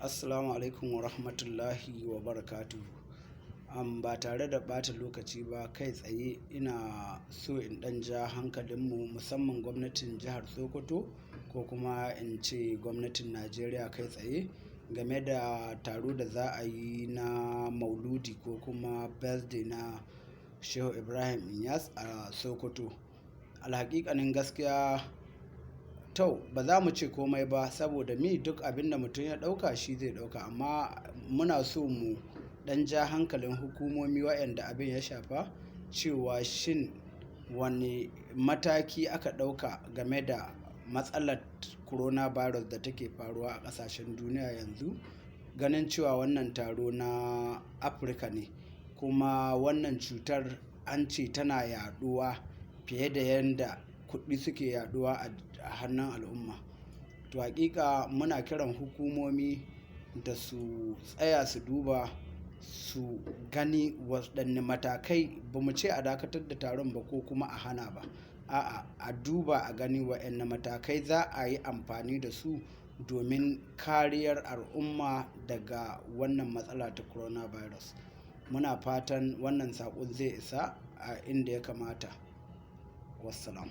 Assalamu alaikum wa rahmatullahi wa barakatuhu. Ba tare da ɓata lokaci ba, kai tsaye ina so in ɗan ja hankalinmu, musamman gwamnatin jihar Sokoto, ko kuma in ce gwamnatin Najeriya kai tsaye, game da taro da za a yi na mauludi ko kuma birthday na Shehu Ibrahim Inyas a Sokoto. Alhaƙiƙanin gaskiya, to, ba za mu ce komai ba, saboda mi duk abin da mutum ya ɗauka shi zai ɗauka, amma muna so mu ɗan ja hankalin hukumomi waɗanda abin ya shafa cewa shin wane mataki aka ɗauka game da matsalar coronavirus da take faruwa a ƙasashen duniya yanzu, ganin cewa wannan taro na Afirka ne, kuma wannan cutar an ce tana yaɗuwa fiye da yadda kuɗi suke yaɗuwa a hannun al'umma. To, haƙiƙa muna kiran hukumomi da su tsaya su duba su gani waɗanne matakai. Ba mu ce a dakatar da taron ba ko kuma a hana ba, a'a, a duba a gani waɗanne matakai za a yi amfani da su domin kariyar al'umma daga wannan matsala ta coronavirus. Muna fatan wannan saƙon zai isa a inda ya kamata. Wassalam.